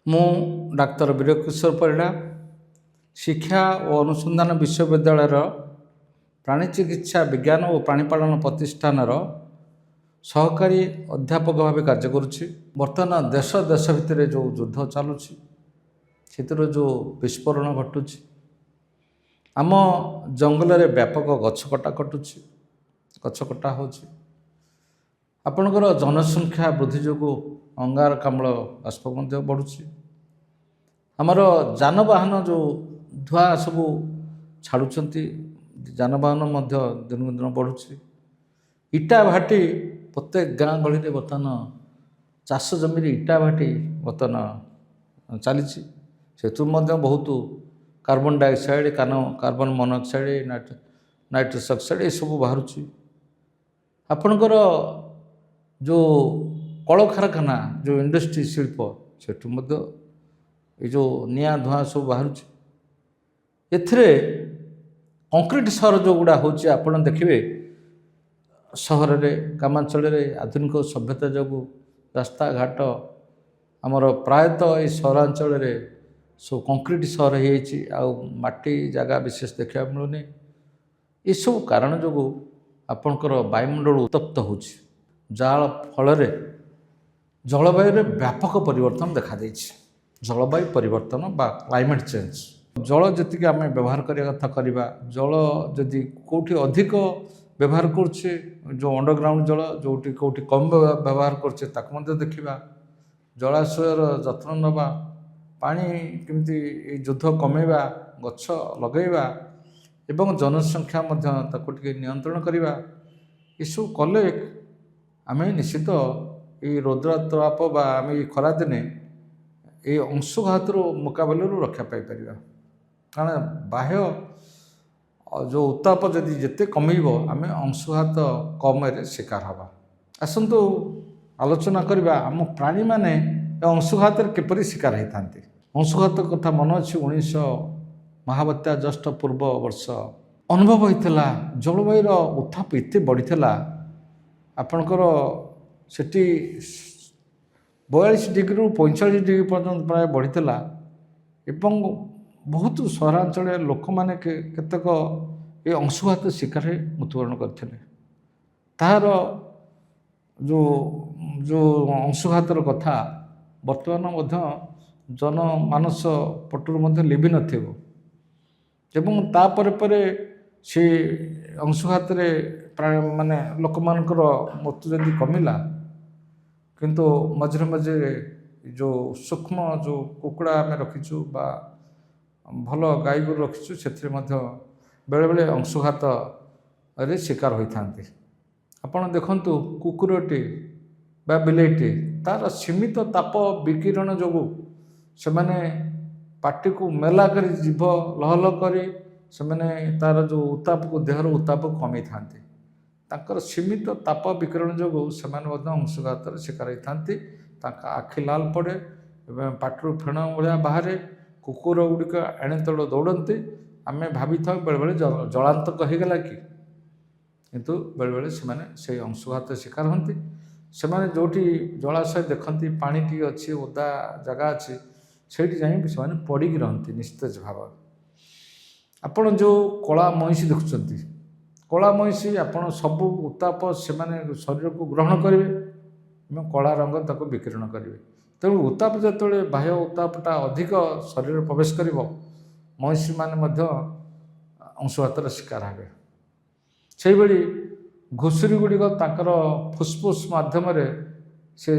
ମୁଁ ଡାକ୍ତର ବୀରକିଶୋର ପରିଡ଼ା, ଶିକ୍ଷା ଓ ଅନୁସନ୍ଧାନ ବିଶ୍ୱବିଦ୍ୟାଳୟର ପ୍ରାଣୀ ଚିକିତ୍ସା ବିଜ୍ଞାନ ଓ ପ୍ରାଣୀପାଳନ ପ୍ରତିଷ୍ଠାନର ସହକାରୀ ଅଧ୍ୟାପକ ଭାବେ କାର୍ଯ୍ୟ କରୁଛି। ବର୍ତ୍ତମାନ ଦେଶ ଦେଶ ଭିତରେ ଯେଉଁ ଯୁଦ୍ଧ ଚାଲୁଛି, ସେଥିରୁ ଯେଉଁ ବିସ୍ଫୋରଣ ଘଟୁଛି, ଆମ ଜଙ୍ଗଲରେ ବ୍ୟାପକ ଗଛ କଟା କଟୁଛି, ଗଛ କଟା ହେଉଛି, ଆପଣଙ୍କର ଜନସଂଖ୍ୟା ବୃଦ୍ଧି ଯୋଗୁଁ ଅଙ୍ଗାରକାମ୍ଳ ବାଷ୍ପ ମଧ୍ୟ ବଢ଼ୁଛି, ଆମର ଯାନବାହନ ଯେଉଁ ଧୂଆଁ ସବୁ ଛାଡ଼ୁଛନ୍ତି, ଯାନବାହନ ମଧ୍ୟ ଦିନକୁ ଦିନ ବଢ଼ୁଛି। ଇଟା ଭାଟି ପ୍ରତ୍ୟେକ ଗାଁ ଗହଳିରେ ବର୍ତ୍ତମାନ ଚାଷ ଜମିରେ ଇଟା ଭାଟି ବର୍ତ୍ତମାନ ଚାଲିଛି। ସେଥିରୁ ମଧ୍ୟ ବହୁତ carbon dioxide, carbon monoxide, nitrous oxide ଏସବୁ ବାହାରୁଛି। ଆପଣଙ୍କର ଯେଉଁ କଳକାରଖାନା, ଯେଉଁ ଇଣ୍ଡଷ୍ଟ୍ରି, ଶିଳ୍ପ, ସେଠୁ ମଧ୍ୟ ଏ ଯେଉଁ ନିଆଁ ଧୂଆଁ ସବୁ ବାହାରୁଛି। ଏଥିରେ କଂକ୍ରିଟ ସହର ଯେଉଁଗୁଡ଼ା ହେଉଛି, ଆପଣ ଦେଖିବେ ସହରରେ, ଗ୍ରାମାଞ୍ଚଳରେ ଆଧୁନିକ ସଭ୍ୟତା ଯୋଗୁଁ ରାସ୍ତାଘାଟ ଆମର ପ୍ରାୟତଃ ଏଇ ସହରାଞ୍ଚଳରେ ସବୁ କଂକ୍ରିଟ ସହର ହେଇଯାଇଛି। ଆଉ ମାଟି ଜାଗା ବିଶେଷ ଦେଖିବାକୁ ମିଳୁନି। ଏସବୁ କାରଣ ଯୋଗୁଁ ଆପଣଙ୍କର ବାୟୁମଣ୍ଡଳ ଉତ୍ତପ୍ତ ହେଉଛି, ଯାହା ଫଳରେ ଜଳବାୟୁରେ ବ୍ୟାପକ ପରିବର୍ତ୍ତନ ଦେଖାଦେଇଛି। ଜଳବାୟୁ ପରିବର୍ତ୍ତନ ବା କ୍ଲାଇମେଟ୍ ଚେଞ୍ଜ। ଜଳ ଯେତିକି ଆମେ ବ୍ୟବହାର କରିବା କଥା କରିବା। ଜଳ ଯଦି କେଉଁଠି ଅଧିକ ବ୍ୟବହାର କରୁଛେ, ଯେଉଁ ଅଣ୍ଡରଗ୍ରାଉଣ୍ଡ ଜଳ, ଯେଉଁଠି କେଉଁଠି କମ୍ ବ୍ୟବହାର କରୁଛେ, ତାକୁ ମଧ୍ୟ ଦେଖିବା। ଜଳାଶୟର ଯତ୍ନ ନେବା, ପାଣି କେମିତି, ଏଇ ଯୁଦ୍ଧ କମେଇବା, ଗଛ ଲଗାଇବା ଏବଂ ଜନସଂଖ୍ୟା ମଧ୍ୟ ତାକୁ ଟିକେ ନିୟନ୍ତ୍ରଣ କରିବା। ଏସବୁ କଲେ ଆମେ ନିଶ୍ଚିତ ଏଇ ରୌଦ୍ରତାପ ବା ଆମେ ଏଇ ଖରାଦିନେ ଏଇ ଅଂଶୁଘାତରୁ ମୁକାବିଲାରୁ ରକ୍ଷା ପାଇପାରିବା। କାରଣ ବାହ୍ୟ ଯେଉଁ ଉତ୍ତାପ ଯଦି ଯେତେ କମିବ, ଆମେ ଅଂଶୁଘାତ କମରେ ଶିକାର ହେବା। ଆସନ୍ତୁ ଆଲୋଚନା କରିବା, ଆମ ପ୍ରାଣୀମାନେ ଏ ଅଂଶୁଘାତରେ କିପରି ଶିକାର ହେଇଥାନ୍ତି। ଅଂଶୁଘାତ କଥା ମନେ ଅଛି, 1900 ମହାବାତ୍ୟା ଜଷ୍ଟ ପୂର୍ବ ବର୍ଷ ଅନୁଭବ ହୋଇଥିଲା। ଜଳବାୟୁର ଉତ୍ତାପ ଏତେ ବଢ଼ିଥିଲା, ଆପଣଙ୍କର ସେଠି 42 ଡିଗ୍ରୀରୁ 45 ଡିଗ୍ରୀ ପର୍ଯ୍ୟନ୍ତ ପ୍ରାୟ ବଢ଼ିଥିଲା ଏବଂ ବହୁତ ସହରାଞ୍ଚଳରେ ଲୋକମାନେ କେତେକ ଏ ଅଂଶୁଘାତ ଶିକାର ହୋଇ ମୃତ୍ୟୁବରଣ କରିଥିଲେ। ତାହାର ଯେଉଁ ଯେଉଁ ଅଂଶୁଘାତର କଥା ବର୍ତ୍ତମାନ ମଧ୍ୟ ଜନମାନସ ପଟରୁ ମଧ୍ୟ ଲିଭି ନଥିବ। ଏବଂ ତାପରେ ପରେ ସେ ଅଂଶୁଘାତରେ ପ୍ରାୟ ମାନେ ଲୋକମାନଙ୍କର ମୃତ୍ୟୁ ଯଦି କମିଲା, କିନ୍ତୁ ମଝିରେ ମଝିରେ ଯେଉଁ ସୂକ୍ଷ୍ମ ଯେଉଁ କୁକୁଡ଼ା ଆମେ ରଖିଛୁ ବା ଭଲ ଗାଈ ଗୋରୁ ରଖିଛୁ, ସେଥିରେ ମଧ୍ୟ ବେଳେବେଳେ ଅଂଶୁଘାତରେ ଶିକାର ହୋଇଥାନ୍ତି। ଆପଣ ଦେଖନ୍ତୁ, କୁକୁରଟି ବା ବିଲେଇଟି ତା'ର ସୀମିତ ତାପ ବିକିରଣ ଯୋଗୁଁ ସେମାନେ ପାଟିକୁ ମେଲା କରି, ଜିଭ ଲହ ଲହ କରି ସେମାନେ ତା'ର ଯେଉଁ ଉତ୍ତାପକୁ, ଦେହର ଉତ୍ତାପକୁ କମେଇଥାନ୍ତି। ତାଙ୍କର ସୀମିତ ତାପ ବିକିରଣ ଯୋଗୁଁ ସେମାନେ ମଧ୍ୟ ଅଂଶୁଘାତର ଶିକାର ହୋଇଥାନ୍ତି। ତାଙ୍କ ଆଖି ଲାଲ ପଡ଼େ ଏବଂ ପାଟିରୁ ଫେଣ ଭଳିଆ ବାହାରେ। କୁକୁର ଗୁଡ଼ିକ ଏଣେ ତେଣେ ଦୌଡ଼ନ୍ତି। ଆମେ ଭାବିଥାଉ ବେଳେବେଳେ ଜଳାନ୍ତକ ହେଇଗଲା କି, କିନ୍ତୁ ବେଳେବେଳେ ସେମାନେ ସେଇ ଅଂଶୁଘାତ ଶିକାର ହୁଅନ୍ତି। ସେମାନେ ଯେଉଁଠି ଜଳାଶୟ ଦେଖନ୍ତି, ପାଣି ଟିକେ ଅଛି, ଓଦା ଜାଗା ଅଛି, ସେଇଠି ଯାଇ ସେମାନେ ପଡ଼ିକି ରହନ୍ତି ନିସ୍ତେଜ ଭାବରେ। ଆପଣ ଯେଉଁ କଳା ମଇଁଷି ଦେଖୁଛନ୍ତି, କଳା ମଇଁଷି ଆପଣ ସବୁ ଉତ୍ତାପ ସେମାନେ ଶରୀରକୁ ଗ୍ରହଣ କରିବେ ଏବଂ କଳା ରଙ୍ଗ ତାକୁ ବିକିରଣ କରିବେ। ତେଣୁ ଉତ୍ତାପ ଯେତେବେଳେ, ବାହ୍ୟ ଉତ୍ତାପଟା ଅଧିକ ଶରୀରରେ ପ୍ରବେଶ କରିବ, ମଇଁଷିମାନେ ମଧ୍ୟ ଅଂଶୁଘାତର ଶିକାର ହେବେ। ସେଇଭଳି ଘୁଷୁରୀ ଗୁଡ଼ିକ ତାଙ୍କର ଫୁସଫୁସ ମାଧ୍ୟମରେ, ସେ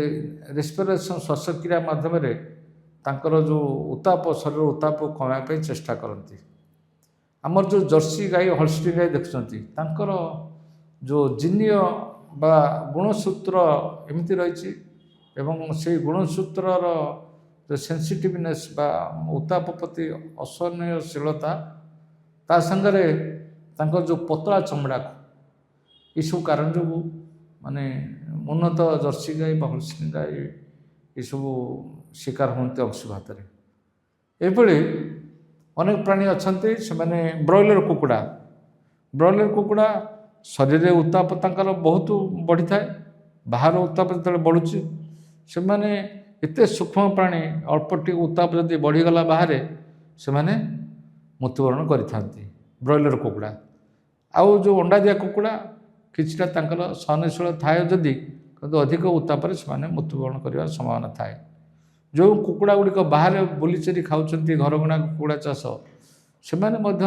ରେସ୍ପିରେସନ୍, ଶ୍ୱାସକ୍ରିୟା ମାଧ୍ୟମରେ ତାଙ୍କର ଯେଉଁ ଉତ୍ତାପ, ଶରୀର ଉତ୍ତାପ କମାଇବା ପାଇଁ ଚେଷ୍ଟା କରନ୍ତି। ଆମର ଯେଉଁ ଜର୍ସି ଗାଈ, ହଲଷ୍ଟିନ୍ ଗାଈ ଦେଖୁଛନ୍ତି, ତାଙ୍କର ଯେଉଁ ଜିନୀୟ ବା ଗୁଣସୂତ୍ର ଏମିତି ରହିଛି ଏବଂ ସେଇ ଗୁଣସୂତ୍ରର ଯେଉଁ ସେନ୍ସିଟିଭନେସ୍ ବା ଉତ୍ତାପ ପ୍ରତି ଅସହନୀୟଶୀଳତା, ତା ସାଙ୍ଗରେ ତାଙ୍କର ଯେଉଁ ପତଳା ଚମଡ଼ାକୁ, ଏସବୁ କାରଣ ଯୋଗୁଁ ମାନେ ଉନ୍ନତ ଜର୍ସି ଗାଈ ବା ହଲଷ୍ଟିନ୍ ଗାଈ ଏସବୁ ଶିକାର ହୁଅନ୍ତି ଅଂଶୁଘାତରେ। ଏଭଳି ଅନେକ ପ୍ରାଣୀ ଅଛନ୍ତି। ସେମାନେ ବ୍ରଏଲର କୁକୁଡ଼ା, ବ୍ରଏଲର କୁକୁଡ଼ା ଶରୀରରେ ଉତ୍ତାପ ତାଙ୍କର ବହୁତ ବଢ଼ିଥାଏ। ବାହାର ଉତ୍ତାପ ଯେତେବେଳେ ବଢ଼ୁଛି, ସେମାନେ ଏତେ ସୂକ୍ଷ୍ମ ପ୍ରାଣୀ, ଅଳ୍ପ ଟିକେ ଉତ୍ତାପ ଯଦି ବଢ଼ିଗଲା ବାହାରେ, ସେମାନେ ମୃତ୍ୟୁବରଣ କରିଥାନ୍ତି, ବ୍ରଏଲର କୁକୁଡ଼ା। ଆଉ ଯେଉଁ ଅଣ୍ଡା ଦିଆ କୁକୁଡ଼ା, କିଛିଟା ତାଙ୍କର ସହନଶୀଳ ଥାଏ ଯଦି, କିନ୍ତୁ ଅଧିକ ଉତ୍ତାପରେ ସେମାନେ ମୃତ୍ୟୁବରଣ କରିବାର ସମ୍ଭାବନା ଥାଏ। ଯେଉଁ କୁକୁଡ଼ା ଗୁଡ଼ିକ ବାହାରେ ବୁଲିଚରି ଖାଉଛନ୍ତି, ଘରଗଣା କୁକୁଡ଼ା ଚାଷ, ସେମାନେ ମଧ୍ୟ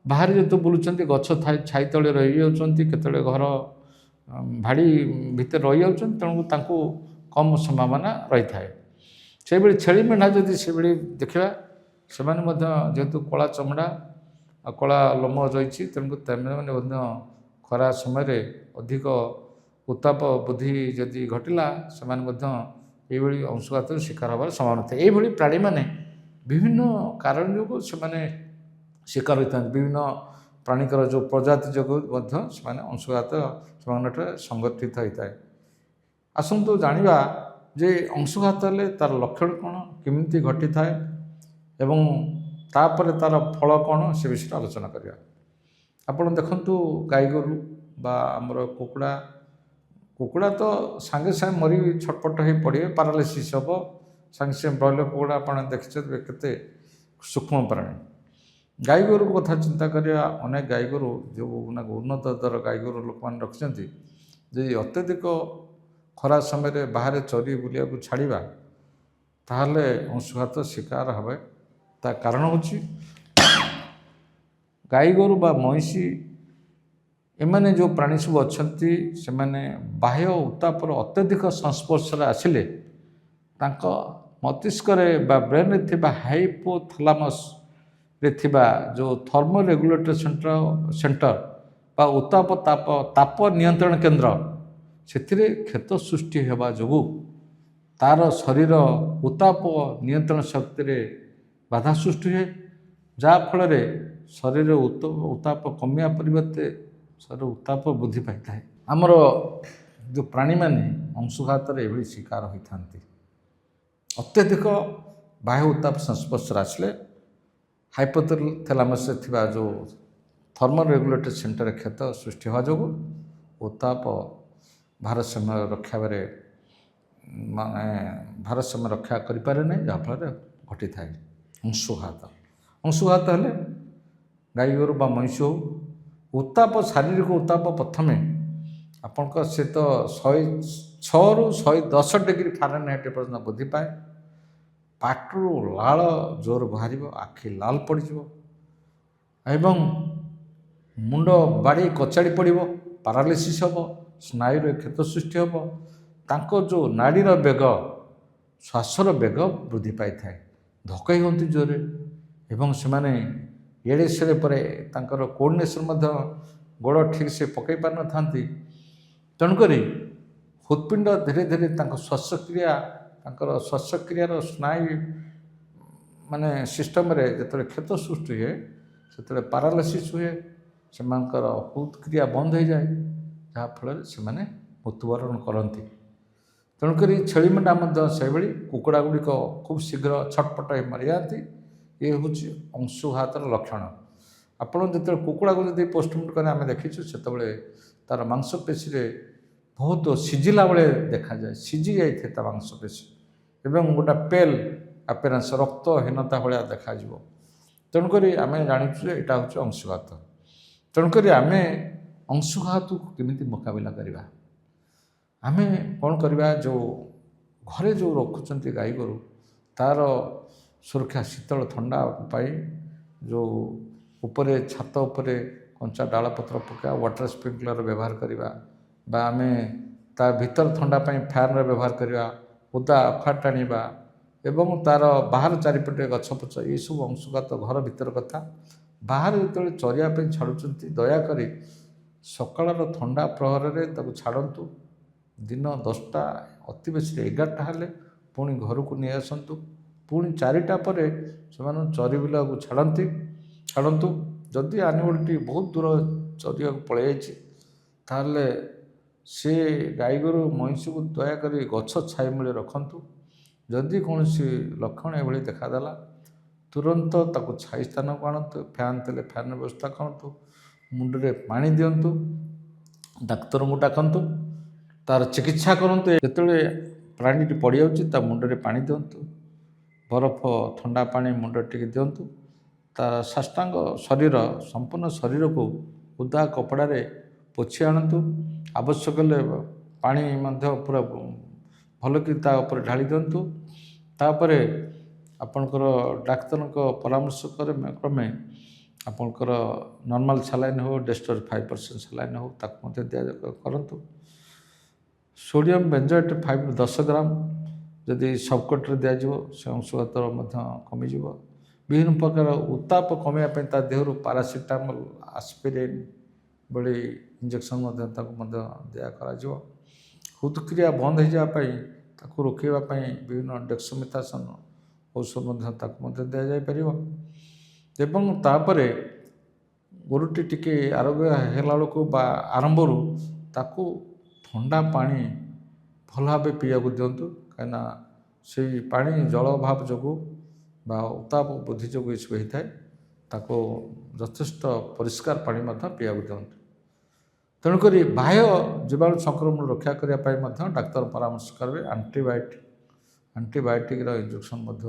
ବାହାରେ ଯେହେତୁ ବୁଲୁଛନ୍ତି, ଗଛ ଛାଇ ତଳେ ରହିଯାଉଛନ୍ତି, କେତେବେଳେ ଘର ଭାଡ଼ି ଭିତରେ ରହିଯାଉଛନ୍ତି, ତେଣୁ ତାଙ୍କୁ କମ୍ ସମ୍ଭାବନା ରହିଥାଏ। ସେହିଭଳି ଛେଳି ମେଣ୍ଢା ଯଦି ସେଭଳି ଦେଖିବା, ସେମାନେ ମଧ୍ୟ ଯେହେତୁ କଳା ଚମଡ଼ା ଆଉ କଳା ଲୋମ ରହିଛି, ତେଣୁ ସେମାନେ ମଧ୍ୟ ଖରା ସମୟରେ ଅଧିକ ଉତ୍ତାପ ବୃଦ୍ଧି ଯଦି ଘଟିଲା, ସେମାନେ ମଧ୍ୟ ଏଇଭଳି ଅଂଶୁଘାତର ଶିକାର ହେବାର ସମ୍ଭାବନା ଥାଏ। ଏଇଭଳି ପ୍ରାଣୀମାନେ ବିଭିନ୍ନ କାରଣ ଯୋଗୁଁ ସେମାନେ ଶିକାର ହୋଇଥାନ୍ତି। ବିଭିନ୍ନ ପ୍ରାଣୀଙ୍କର ଯେଉଁ ପ୍ରଜାତି ଯୋଗୁଁ ମଧ୍ୟ ସେମାନେ ଅଂଶୁଘାତ ସେମାନଙ୍କଠାରେ ସଂଗଠିତ ହୋଇଥାଏ। ଆସନ୍ତୁ ଜାଣିବା ଯେ ଅଂଶୁଘାତ ହେଲେ ତା'ର ଲକ୍ଷଣ କ'ଣ, କେମିତି ଘଟିଥାଏ ଏବଂ ତାପରେ ତା'ର ଫଳ କ'ଣ, ସେ ବିଷୟରେ ଆଲୋଚନା କରିବା। ଆପଣ ଦେଖନ୍ତୁ, ଗାଈ ଗୋରୁ ବା ଆମର କୁକୁଡ଼ା, କୁକୁଡ଼ା ତ ସାଙ୍ଗେ ସାଙ୍ଗେ ମରି ଛଟପଟ ହେଇ ପଡ଼ିବେ, ପାରାଲିସିସ୍ ହେବ ସାଙ୍ଗେ ସାଙ୍ଗେ। ବ୍ରଏଲର କୁକୁଡ଼ା ଆପଣ ଦେଖିଛନ୍ତି, କେତେ ସୂକ୍ଷ୍ମ ପ୍ରାଣୀ। ଗାଈ ଗୋରୁ କଥା ଚିନ୍ତା କରିବା, ଅନେକ ଗାଈ ଗୋରୁ ଯେଉଁ ଉନ୍ନତ ଦର ଗାଈ ଗୋରୁ ଲୋକମାନେ ରଖିଛନ୍ତି, ଯଦି ଅତ୍ୟଧିକ ଖରା ସମୟରେ ବାହାରେ ଚରି ବୁଲିବାକୁ ଛାଡ଼ିବା, ତାହେଲେ ଅଂଶୁଘାତ ଶିକାର ହେବେ। ତା କାରଣ ହେଉଛି, ଗାଈ ଗୋରୁ ବା ମଇଁଷି, ଏମାନେ ଯେଉଁ ପ୍ରାଣୀ ସବୁ ଅଛନ୍ତି, ସେମାନେ ବାହ୍ୟ ଉତ୍ତାପର ଅତ୍ୟଧିକ ସଂସ୍ପର୍ଶରେ ଆସିଲେ ତାଙ୍କ ମସ୍ତିଷ୍କରେ ବା ବ୍ରେନ୍ରେ ଥିବା ହାଇପୋଥାଲାମସରେ ଥିବା ଯେଉଁ ଥର୍ମୋ ରେଗୁଲେଟର ସେଣ୍ଟର ବା ଉତ୍ତାପ ତାପ ନିୟନ୍ତ୍ରଣ କେନ୍ଦ୍ର, ସେଥିରେ କ୍ଷତ ସୃଷ୍ଟି ହେବା ଯୋଗୁଁ ତା'ର ଶରୀର ଉତ୍ତାପ ନିୟନ୍ତ୍ରଣ ଶକ୍ତିରେ ବାଧା ସୃଷ୍ଟି ହୁଏ, ଯାହାଫଳରେ ଶରୀର ଉତ୍ତାପ କମିବା ପରିବର୍ତ୍ତେ ଶରୀର ଉତ୍ତାପ ବୃଦ୍ଧି ପାଇଥାଏ। ଆମର ଯେଉଁ ପ୍ରାଣୀମାନେ ଅଂଶୁଘାତରେ ଏଭଳି ଶିକାର ହୋଇଥାନ୍ତି, ଅତ୍ୟଧିକ ବାହ୍ୟ ଉତ୍ତାପ ସଂସ୍ପର୍ଶରେ ଆସିଲେ ହାଇପୋଥାଲାମସରେ ଥିବା ଯେଉଁ ଥର୍ମୋ ରେଗୁଲେଟରୀ ସେଣ୍ଟରରେ କ୍ଷତ ସୃଷ୍ଟି ହେବା ଯୋଗୁଁ ଉତ୍ତାପ ଭାରସାମ୍ୟ ରକ୍ଷାରେ, ମାନେ ଭାରସାମ୍ୟ ରକ୍ଷା କରିପାରେ ନାହିଁ, ଯାହାଫଳରେ ଘଟିଥାଏ ଅଂଶୁଘାତ। ଅଂଶୁଘାତ ହେଲେ ଗାଈ ଗୋରୁ ବା ମଇଁଷି ହେଉ, ଉତ୍ତାପ, ଶାରୀରିକ ଉତ୍ତାପ ପ୍ରଥମେ ଆପଣଙ୍କ ସେ ତ 106ରୁ 110 ଡିଗ୍ରୀ ଫାରେନହାଇଟ୍ ପର୍ଯ୍ୟନ୍ତ ବୃଦ୍ଧି ପାଏ। ପାଟିରୁ ଲାଳ ଜୋର ବାହାରିବ, ଆଖି ଲାଲ ପଡ଼ିଯିବ ଏବଂ ମୁଣ୍ଡ ବାଡ଼ି କଚାଡ଼ି ପଡ଼ିବ, ପାରାଲିସିସ୍ ହେବ, ସ୍ନାୟୁରେ କ୍ଷତ ସୃଷ୍ଟି ହେବ। ତାଙ୍କ ଯେଉଁ ନାଡ଼ିର ବେଗ, ଶ୍ୱାସର ବେଗ ବୃଦ୍ଧି ପାଇଥାଏ, ଧକେଇ ହୁଅନ୍ତି ଜୋରରେ ଏବଂ ସେମାନେ ଏଡ଼େ ସେଡ଼େ ପରେ ତାଙ୍କର କୋଅର୍ଡ଼ିନେସନ୍ ମଧ୍ୟ ଗୋଡ଼ ଠିକ୍ ସେ ପକାଇ ପାରିନଥାନ୍ତି। ତେଣୁକରି ହୃତ୍ପିଣ୍ଡ ଧୀରେ ଧୀରେ ତାଙ୍କ ଶ୍ୱାସକ୍ରିୟା, ତାଙ୍କର ଶ୍ୱାସକ୍ରିୟାର ସ୍ନାୟୁ ମାନେ ସିଷ୍ଟମରେ ଯେତେବେଳେ କ୍ଷତ ସୃଷ୍ଟି ହୁଏ, ସେତେବେଳେ ପାରାଲିସିସ୍ ହୁଏ, ସେମାନଙ୍କର ହୃତ୍କ୍ରିୟା ବନ୍ଦ ହୋଇଯାଏ, ଯାହାଫଳରେ ସେମାନେ ମୃତ୍ୟୁବରଣ କରନ୍ତି। ତେଣୁକରି ଛେଳି ମେଣ୍ଢା ମଧ୍ୟ ସେହିଭଳି, କୁକୁଡ଼ା ଗୁଡ଼ିକ ଖୁବ୍ ଶୀଘ୍ର ଛଟପଟ ହୋଇ ମରିଯାଆନ୍ତି। ଏ ହେଉଛି ଅଂଶୁଘାତର ଲକ୍ଷଣ। ଆପଣ ଯେତେବେଳେ କୁକୁଡ଼ାକୁ ଯଦି ପୋଷ୍ଟମର୍ଟମ୍ କରି ଆମେ ଦେଖିଛୁ, ସେତେବେଳେ ତା'ର ମାଂସପେଶୀରେ ବହୁତ ସିଝିଲା ବେଳେ ଦେଖାଯାଏ, ସିଝି ଯାଇଥାଏ ତା ମାଂସପେଶୀ ଏବଂ ଗୋଟେ ପେଲ୍ ଆପେରାନ୍ସ, ରକ୍ତହୀନତା ଭଳିଆ ଦେଖାଯିବ। ତେଣୁକରି ଆମେ ଜାଣିଛୁ ଯେ ଏଇଟା ହେଉଛି ଅଂଶୁଘାତ। ତେଣୁକରି ଆମେ ଅଂଶୁଘାତକୁ କେମିତି ମୁକାବିଲା କରିବା? ଆମେ କ'ଣ କରିବା? ଯେଉଁ ଘରେ ଯେଉଁ ରଖୁଛନ୍ତି ଗାଈ ଗୋରୁ, ତା'ର ସୁରକ୍ଷା, ଶୀତଳ ଥଣ୍ଡା ପାଇଁ ଯେଉଁ ଉପରେ, ଛାତ ଉପରେ କଞ୍ଚା ଡାଳ ପତ୍ର ପକାଇବା, ୱାଟର ସ୍ପ୍ରିଙ୍କଲର ବ୍ୟବହାର କରିବା ବା ଆମେ ତା ଭିତର ଥଣ୍ଡା ପାଇଁ ଫ୍ୟାନ୍ର ବ୍ୟବହାର କରିବା, ଓଦା ଅଖା ଟାଣିବା ଏବଂ ତା'ର ବାହାର ଚାରିପଟେ ଗଛ ପଛ, ଏସବୁ ଅଂଶୁଘାତ ଘର ଭିତର କଥା। ବାହାରେ ଯେତେବେଳେ ଚରିବା ପାଇଁ ଛାଡ଼ୁଛନ୍ତି, ଦୟାକରି ସକାଳର ଥଣ୍ଡା ପ୍ରହରରେ ତାକୁ ଛାଡ଼ନ୍ତୁ। ଦିନ 10ଟା, ଅତି ବେଶୀରେ 11ଟା ହେଲେ ପୁଣି ଘରକୁ ନେଇ ଆସନ୍ତୁ। ପୁଣି 4ଟା ପରେ ସେମାନଙ୍କୁ ଚରି ବୁଲିବାକୁ ଛାଡ଼ନ୍ତୁ। ଯଦି ଆନିମଲ୍ଟି ବହୁତ ଦୂର ଚରିବାକୁ ପଳାଇ ଯାଇଛି, ତାହେଲେ ସେ ଗାଈ ଗୋରୁ ମଇଁଷିକୁ ଦୟାକରି ଗଛ ଛାଇ ମୂଳେ ରଖନ୍ତୁ। ଯଦି କୌଣସି ଲକ୍ଷଣ ଏଭଳି ଦେଖାଦେଲା, ତୁରନ୍ତ ତାକୁ ଛାଇ ସ୍ଥାନକୁ ଆଣନ୍ତୁ। ଫ୍ୟାନ୍ ଥିଲେ ଫ୍ୟାନ୍ର ବ୍ୟବସ୍ଥା କରନ୍ତୁ, ମୁଣ୍ଡରେ ପାଣି ଦିଅନ୍ତୁ, ଡାକ୍ତରଙ୍କୁ ଡାକନ୍ତୁ, ତା'ର ଚିକିତ୍ସା କରନ୍ତୁ। ଯେତେବେଳେ ପ୍ରାଣୀଟି ପଡ଼ିଯାଉଛି, ତା ମୁଣ୍ଡରେ ପାଣି ଦିଅନ୍ତୁ, ବରଫ ଥଣ୍ଡା ପାଣି ମୁଣ୍ଡରେ ଟିକେ ଦିଅନ୍ତୁ। ତା ସାଷ୍ଟାଙ୍ଗ ଶରୀର, ସମ୍ପୂର୍ଣ୍ଣ ଶରୀରକୁ ଓଦା କପଡ଼ାରେ ପୋଛି ଆଣନ୍ତୁ। ଆବଶ୍ୟକ ହେଲେ ପାଣି ମଧ୍ୟ ପୁରା ଭଲକି ତା ଉପରେ ଢାଳି ଦିଅନ୍ତୁ। ତାପରେ ଆପଣଙ୍କର ଡାକ୍ତରଙ୍କ ପରାମର୍ଶ କ୍ରମେ ଆପଣଙ୍କର ନର୍ମାଲ୍ ସାଲାଇନ୍ ହେଉ, ଡେକ୍ସଟ୍ରୋଜ୍ 5% ସାଲାଇନ୍ ହେଉ, ତାକୁ ମଧ୍ୟ ଦିଆ କରନ୍ତୁ। ସୋଡ଼ିୟମ୍ ବେଞ୍ଜୋଏଟ୍ 5ରୁ 10 ଗ୍ରାମ ଯଦି ସବକଟ୍ରେ ଦିଆଯିବ, ସେ ଅଂଶୁଘାତ ମଧ୍ୟ କମିଯିବ। ବିଭିନ୍ନ ପ୍ରକାର ଉତ୍ତାପ କମିବା ପାଇଁ ତା ଦେହରୁ ପାରାସିଟାମଲ୍, ଆସ୍ପିରିନ୍ ଭଳି ଇଞ୍ଜେକ୍ସନ୍ ମଧ୍ୟ ତାକୁ ମଧ୍ୟ ଦିଆ କରାଯିବ। ହୃଦକ୍ରିୟା ବନ୍ଦ ହେଇଯିବା ପାଇଁ, ତାକୁ ରୋକିବା ପାଇଁ ବିଭିନ୍ନ ଡେକ୍ସୋମିଥାସନ୍ ଔଷଧ ମଧ୍ୟ ତାକୁ ମଧ୍ୟ ଦିଆଯାଇପାରିବ। ଏବଂ ତାପରେ ଗୋରୁଟି ଟିକେ ଆରୋଗ୍ୟ ହେଲା ବେଳକୁ ବା ଆରମ୍ଭରୁ ତାକୁ ଥଣ୍ଡା ପାଣି ଭଲ ଭାବେ ପିଇବାକୁ ଦିଅନ୍ତୁ, କାହିଁକିନା ସେଇ ପାଣି ଜଳ ଅଭାବ ଯୋଗୁଁ ବା ଉତ୍ତାପ ବୃଦ୍ଧି ଯୋଗୁଁ ଏସବୁ ହେଇଥାଏ। ତାକୁ ଯଥେଷ୍ଟ ପରିଷ୍କାର ପାଣି ମଧ୍ୟ ପିଇବାକୁ ଦିଅନ୍ତୁ। ତେଣୁକରି ବାହ୍ୟ ଜୀବାଣୁ ସଂକ୍ରମଣ ରକ୍ଷା କରିବା ପାଇଁ ମଧ୍ୟ ଡାକ୍ତର ପରାମର୍ଶ କରିବେ। ଆଣ୍ଟିବାୟୋଟିକ୍ର ଇଞ୍ଜେକ୍ସନ୍ ମଧ୍ୟ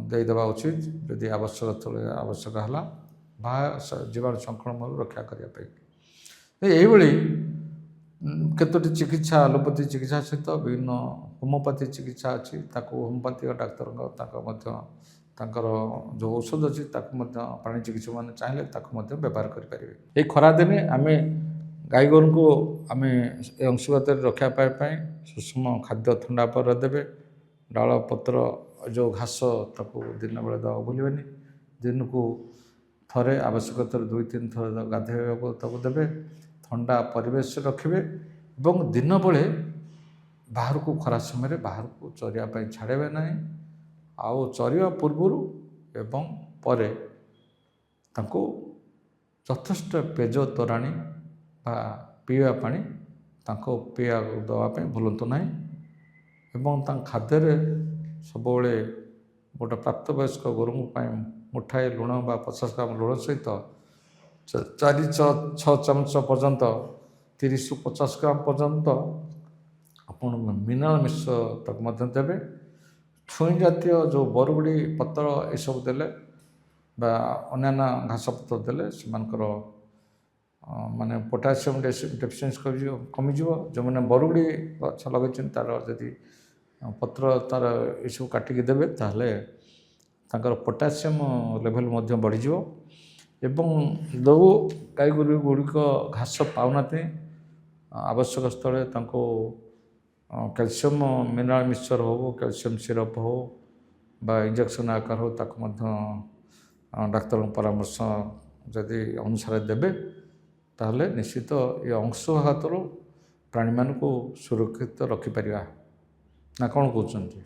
ଦେଇଦେବା ଉଚିତ, ଯଦି ଆବଶ୍ୟକ ସ୍ଥଳେ ଆବଶ୍ୟକ ହେଲା, ବାହ୍ୟ ଜୀବାଣୁ ସଂକ୍ରମଣରୁ ରକ୍ଷା କରିବା ପାଇଁ। ଏଇଭଳି କେତୋଟି ଚିକିତ୍ସା, ଆଲୋପାଥି ଚିକିତ୍ସା ସହିତ ବିଭିନ୍ନ ହୋମିଓପାଥି ଚିକିତ୍ସା ଅଛି। ତାକୁ ହୋମିଓପାଥିକ ଡାକ୍ତରଙ୍କ ତାଙ୍କ ମଧ୍ୟ ତାଙ୍କର ଯେଉଁ ଔଷଧ ଅଛି, ତାକୁ ମଧ୍ୟ ପ୍ରାଣୀ ଚିକିତ୍ସକମାନେ ଚାହିଁଲେ ତାକୁ ମଧ୍ୟ ବ୍ୟବହାର କରିପାରିବେ। ଏଇ ଖରାଦିନେ ଆମେ ଗାଈ ଗୋରୁଙ୍କୁ ଆମେ ଏ ଅଂଶୁଘାତରେ ରକ୍ଷା ପାଇବା ପାଇଁ ସୁଷମ ଖାଦ୍ୟ ଥଣ୍ଡା ପରେ ଦେବେ। ଡାଳ ପତ୍ର, ଯେଉଁ ଘାସ, ତାକୁ ଦିନବେଳେ ଦେବାକୁ ଭୁଲିବେନି। ଦିନକୁ ଥରେ, ଆବଶ୍ୟକତାରେ 2-3 ଥର ଗାଧୋଇବାକୁ ତାକୁ ଦେବେ। ଥଣ୍ଡା ପରିବେଶ ରଖିବେ ଏବଂ ଦିନବେଳେ ବାହାରକୁ, ଖରା ସମୟରେ ବାହାରକୁ ଚରିବା ପାଇଁ ଛାଡ଼ିବେ ନାହିଁ। ଆଉ ଚରିବା ପୂର୍ବରୁ ଏବଂ ପରେ ତାଙ୍କୁ ଯଥେଷ୍ଟ ପେଜ ତୋରାଣି ବା ପିଇବା ପାଣି ତାଙ୍କୁ ପିଇବାକୁ ଦେବା ପାଇଁ ଭୁଲନ୍ତୁ ନାହିଁ। ଏବଂ ତାଙ୍କ ଖାଦ୍ୟରେ ସବୁବେଳେ ଗୋଟେ ପ୍ରାପ୍ତବୟସ୍କ ଗୋରୁଙ୍କ ପାଇଁ ମୁଠାଏ ଲୁଣ ବା 50 ଗ୍ରାମ ଲୁଣ ସହିତ 4-6 ଚାମଚ ପର୍ଯ୍ୟନ୍ତ, 30ରୁ 50 ଗ୍ରାମ ପର୍ଯ୍ୟନ୍ତ ଆପଣ ମିନେରାଲ୍ ମିଶ୍ର ତାକୁ ମଧ୍ୟ ଦେବେ। ଛୁଇଁ ଜାତୀୟ ଯେଉଁ ବରଗୁଡ଼ି ପତ୍ର, ଏସବୁ ଦେଲେ ବା ଅନ୍ୟାନ୍ୟ ଘାସ ପତ୍ର ଦେଲେ ସେମାନଙ୍କର ମାନେ ପୋଟାସିୟମ୍ ଡେଫିସିଏନ୍ସି କମିଯିବ। ଯେଉଁମାନେ ବରଗୁଡ଼ି ଗଛ ଲଗାଇଛନ୍ତି, ତା'ର ଯଦି ପତ୍ର ତା'ର ଏସବୁ କାଟିକି ଦେବେ, ତାହେଲେ ତାଙ୍କର ପୋଟାସିୟମ୍ ଲେଭେଲ୍ ମଧ୍ୟ ବଢ଼ିଯିବ। ଏବଂ ଯେଉଁ ଗାଈ ଗୋରୁ ଗୁଡ଼ିକ ଘାସ ପାଉନାହାନ୍ତି, ଆବଶ୍ୟକ ସ୍ଥଳେ ତାଙ୍କୁ କ୍ୟାଲସିୟମ୍ ମିନେରାଲ୍ ମିକ୍ସଚର୍ ହେଉ, କ୍ୟାଲସିୟମ୍ ସିରପ୍ ହେଉ ବା ଇଞ୍ଜେକ୍ସନ୍ ଆକାର ହେଉ, ତାକୁ ମଧ୍ୟ ଡାକ୍ତରଙ୍କ ପରାମର୍ଶ ଯଦି ଅନୁସାରେ ଦେବେ, ତାହେଲେ ନିଶ୍ଚିତ ଏ ଅଂଶୁଘାତରୁ ପ୍ରାଣୀମାନଙ୍କୁ ସୁରକ୍ଷିତ ରଖିପାରିବା ନା, କ'ଣ କହୁଛନ୍ତି?